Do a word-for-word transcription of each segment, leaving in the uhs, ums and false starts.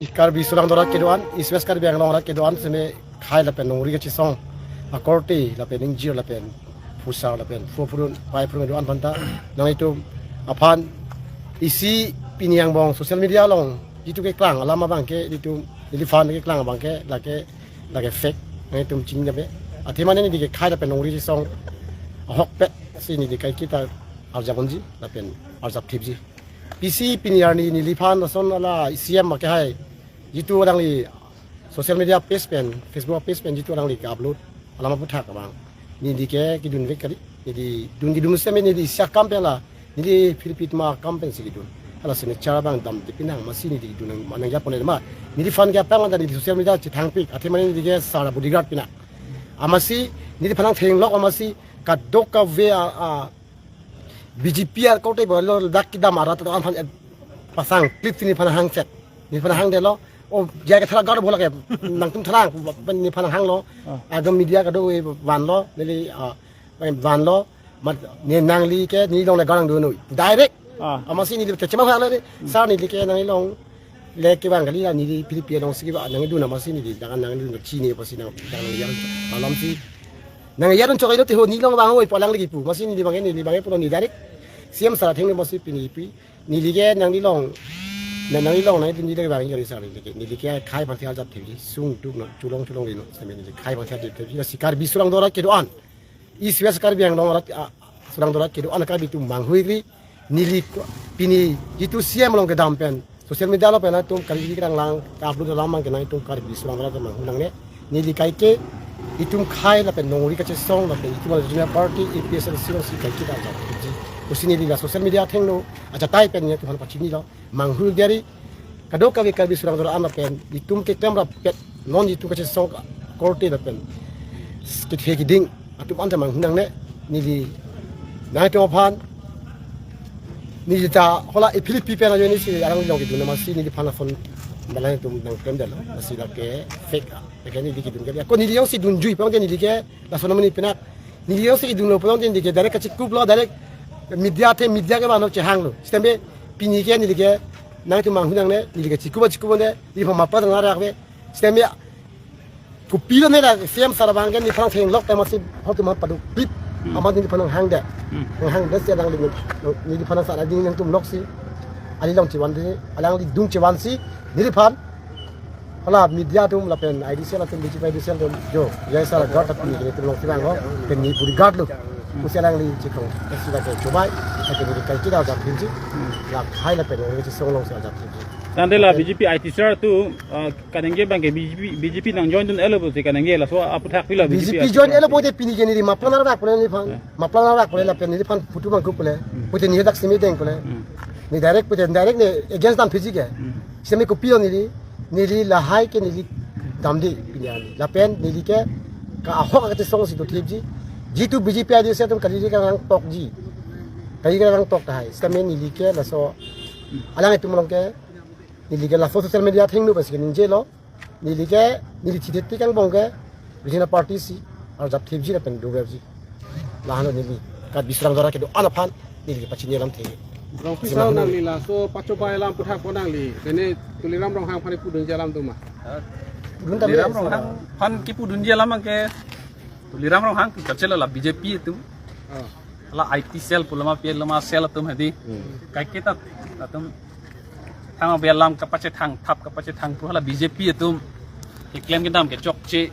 Karbi Surangdor arat kedo-an, East West Karbi Anglong arat kedo-an seme khei lapen nongri kachesong akorte lapen ingjir lapen phusar lapen phu phurun pai phurun kedo-an aphanta nanglitum aphan isi pini angbong social media along jitu keklang alam abangke jitu neliphan keklang abangke lake lake fake, nanglitum chini jabe. Athema neli ke khei lapen nongri kachesong ahokpet si neli kaiketa arjap unji lapen arjap thipji. Pisi pini arni neliphan lason hala C M ake hai jitu alangli social media page pen, Facebook page pen jitu alangli ke-upload alam aputhak abang, neli ke kedun vek kali. Neli dun kedun seme neli isi akam pen la, neli phirphit ma akam pensi kedun. Hala seme char abang damde pinang, amatsi neli kedun nang, nang yapon ma. Neliphan ke apang ada neli social media chethangpik, athema neli ke sara bodyguard pinang. Amatsi neliphan nangthenglok amatsi kadokave a, a, B J P akorte bolo dak kedam arat atum aphan pasang clip si neliphan hangset. Neliphan hangdetlo. O, jai ke tharak gar bola ke nangtum tharak neliphan hanglo. Ah. Agam media kado e vanlo, neli, ah, vanlo. Mat ne nangli ke neli along le gar nangdun noi. Direct. Ah. Amatsi neli kechema hale ni. Sir neli ke nangli along le kevang kali la neli Philippi alongsi kevang nangdun amatsi neli dang nangdun chini apotsi nang dang nang yar alamsi nang yar chok ilo te ho neli along vang oi pu alang lagi pu. Amatsi neli bang neli bang pulo neli direct C M sir atheng amatsi pini pi. Neli ke nangli along, na nangli along nangdun neli vang kali sir neli ke. Neli ke khei aphan si arjap thipji, sungduk non, cholong cholong ri non, seme neli khei aphan si arjap thipji. Lasi Karbi Surangdor arat kedo-an, East West Karbi Anglong arat, ah, Surangdor arat kedo-an Karbi atum manghuikri, neli ko-, pini jitu C M along kedam pen social media along pen atum kali kerang lang, ka-upload alam abangke nangtum Karbi Surangdor arat manghu nangne. Neli kaike itum khei lapen nongri kachesong lapen itum junior party A P H L C alongsi kaiketa arjap thipji. Pusi neli la social media athengno ajatai pen nelitum aphan pachinilo. Manghu deri kadokave Karbi Surangdor arat pen itum keklem rapet non itum kachesong akorte lapen kethe kiding atum anta manghu nangne. Neli nangtum aphan neli ta hala Philippi pen ajoinesi alang along kedun amatsi neliphan phone balang atum nangklemdetlo, amatsi lake fake a. Lake neli kedun kali. Ako neli jongsi dunjui pang neli ke lason amonit pinak. Neli jongsi dunlo pulangte neli ke direct kachikuplo, direct media athe media ke mano chehanglo. Sitame pini ke neli ke nangtum manghu nangne, neli ke chikup chikup ne, neliphan mapla nang arak ve. Sitame kopilo ne la C M sir abangke neliphan thenglok amatsi hotu ma paduk pit. Hmm. Amat neliphan hangde. Hmm. Hangde si alangli neliphan sar ading nangtum loksi. Along chevan de, alangli dung chevansi neliphan hala media atum lapen I D cell atum B J P I D cell atum jo, jai sara guard atum ni atum along tirang lo, pen neli bodyguard lo. Pusi alangli chikong, kasi lake chobai, lake neli kaiketa arjap thipji, la khei lapen nongri kachesong alongsi arjap thipji. Tangte la B J P I T cell atum, ah, kaningje abangke B J P, B J P nang join dun-etlo pusi kaningje laso aputhak pilo B J P I T cell atum. B J P join-etlo pulote pini ke neli mapla nang arak pule neliphan, yeah, mapla nang arak pule lapen neliphan photo bang kup pule, hmm, pulote neli dak semi deng pule. Hmm. Ne direct pulote direct ne against dam phiji ke. Hmm. Sitame kopilo neli, neli lahai ke neli damde pini arni. Lapen neli ke ka ahok akachesong si do thipji. Jitu B J P I D cell atum kali ke nangtokji. Kali ke nangtok tahai. Sitame neli ke laso alang atum along ke neli ke laso social media athengno pasi ke ningjelo. Neli ke, neli thithe tik angbong ke regional party si arjap thipji lapen dovepji. Lahenlo neli Karbi Surangdor arat kedo-an aphan neli ke pachini alam the. Rongpi sir, nangli laso pachobai alam aputhak pon nangli, dene Tuliram Ronghang aphan pudunji alam do ma? Pudun tame. Tuliram Ronghang aphan kipudunji alam abangke Tuliram Ronghang ke kachelo la B J P atum. Oh. La I T cell puloma P L ma cell atum hedi. Hmm. Kaiketa atum thang abe alam kapachethang thap kapachethang pu hala B J P atum keklem kedam kechokche,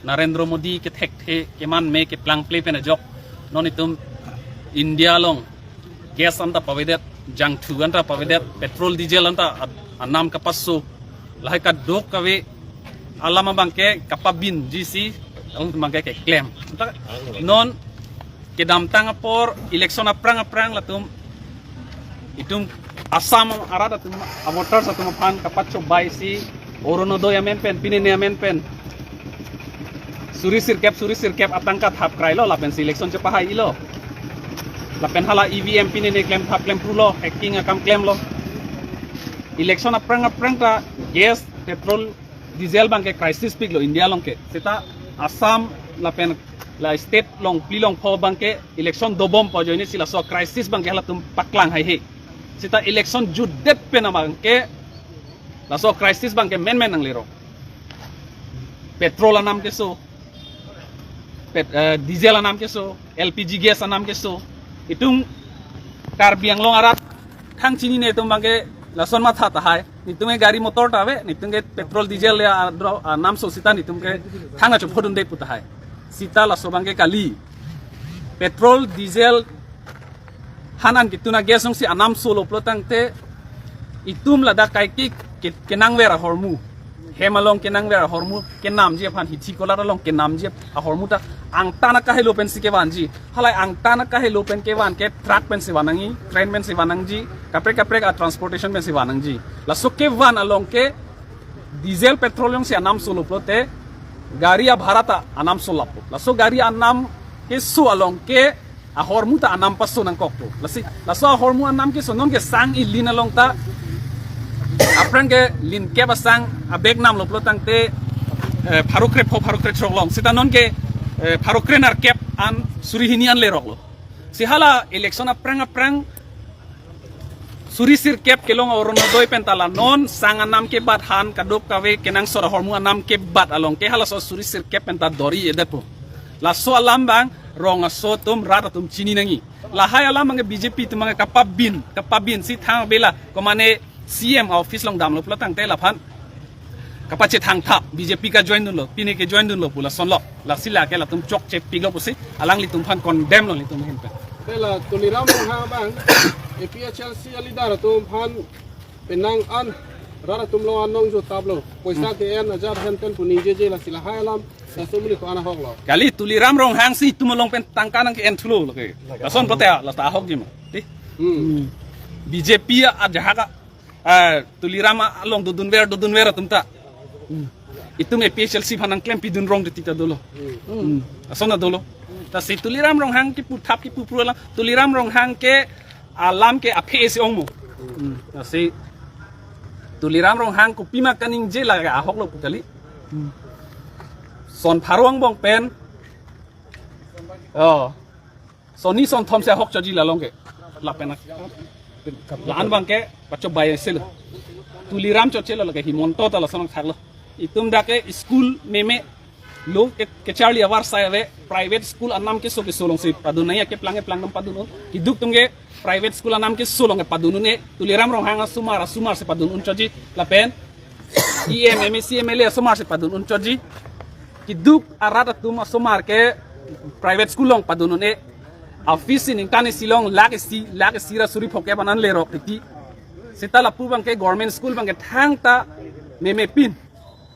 Narendra Modi kethekthe keman me keplangple pen ajok non itum India along gas anta pavedet, jangthu anta pavedet, petrol diesel anta a-, anam kapaso, lahai kadokave alam abangke kapabinji si alam abangke keklem. Anta non kedamtang apor election aphrang aphrang latum itum Assam arat atum a-voters atum aphan kapachobai si Orunodoi amen pen, pinene amen pen suri sirkep, suri sirkep atangka thap krailo lapensi election chepahailo. Lapen hala E V M pinene klem thap klem phrulo, hacking akam klemlo. Election aphrang aphrang ta gas, petrol, diesel abangke crisis piklo India along ke. Seta Assam lapen la state along phli along pho abangke election dobom pu ajoinesi laso crisis abangke halatum paklang haihe. Seta election jutdet pen abangke Laso crisis abangke menmen nanglerok. Petrol anam keso, pet, eh, diesel anam keso, L P G gas anam keso. Itum Karbi Anglong arat thang chinine atum abangke lason matha tahai. Nitum ke gari motor ta ave, nitum ke petrol diesel ya adro anam so sita nitum ke thang acho phodunde pu tahai. Sita laso abangke kali. Petrol, diesel, han-an ketun a-gas alongsi anam solo pulo tangte itum ladak kaike ke, kenangver ahormu, hem along kenangver ahormu, kenamji aphan hithi kolar along kenamji ahormu ta angtan akahelo pensi kevanji. Halai angtan akahelo pen kevan ke truck pensi van nangji, train pensi van nangji, kaprek kaprek a-transportation pensi van nangji. Laso kevan along ke diesel petrol alongsi anam solo pulote gari abhara ta anam solappo. Laso gari anam keso along ke ahormu ta anam paso nangkokpo. Lasi, laso ahormu anam keso non ke sang ilin along ta aphrang ke lin kep asang abag namlo pulo tangte, eh, pharo krepho pharo krethrok long. Sita non ke, eh, pharo krenerkep an suri hini an leroklo. Si hala election aphrang aphrang suri sirkep kelong Orunodoi pen ta la non sang anam kebat, han kadokave kenangsot ahormu anam kebat along ke halaso suri sirkep pen ta dori-edetpo. Laso alam abang rong aso atum rat atum chini nangji. Lahai alam abang B J P atum abang kapabin, kapabin si thang bela komane C M office along damlo pulo tangte laphan kapachethang thap, B J P ka join dunlo, pine ke join dunlo pu lasonlo. Lasi lake latum chokche piklo pusi alanglitum aphan condemn lo nelitum ahin pen. Te la Tuliram Ronghang abang A P H L C a-leader atum aphan penang an rat atum along an nong jotaplo. Poisa ke-en ajar hen pen pu ningjeje, lasi lahai alam laso muli ko-an ahoklo. Kali Tuliram Ronghang si itum along pen tangka nangke-en thulo lake. Lason pulote la ta ahokji ma. Ti? Hmm. B J P ajahak a, ah, Tuliram along dodunver, dodunver atum ta itum A P H L C aphan nangklem pidun rong titi ta dolo. Hmm. Lason ta dolo. Lasi Tuliram Ronghang kipu thap kipu phru alam, Tuliram Ronghang ke alam ke aphe isi ongmo. Hmm. Lasi Tuliram Ronghang kopima kaningje lake ahoklo pu kali. Hmm. Son pharo angbong pen, oh, sonni sonthom si ahok choji la along ke. Lapen la-an abangke pachobai selo. Tuliram chochelo lake Himanta ta lason thaklo. Itum dak ke school meme lo ke, kecharli avarsai ave, private school anam keso keso alongsi padun nangji, keplang keplang atum padun un. Keduk atum ke private school anam keso along ke padun un-e, Tuliram Ronghang asomar asomar si padun un choji, lapen E M, M A C, M L A asomar si padun un choji. Keduk arat atum asomar ke private school along padun un-e. A-fees si ningkan isi along lakh isi, lakh isi ra suri phokep an lerok titi. Sita lapu abangke government school abangke thangta memepin.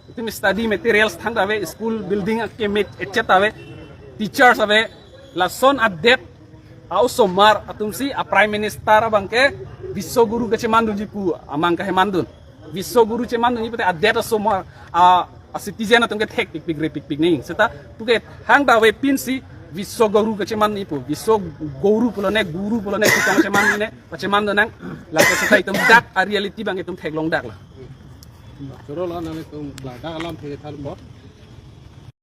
Itum study materials thangta ave, school building akeme et cetera ave, teachers ave, lason adet a-osomar atumsi a-Prime Minister abangke Vishwa Guru kachemandunji pu amang kahemandun. Vishwa Guru chemandunji pute adet asomar a, a-citizen atum ke thekpikpik repikpik nangji. Seta puke thangta avepinsi Vishwa Guru kachemandunji pu. Vishwa Guru pulone, Guru pulone, kitang chemandune, pachemandun nang, lake seta itum dak a-reality abang itum theklong dak la. Choro la nanglitum ladak alam thekthal bot.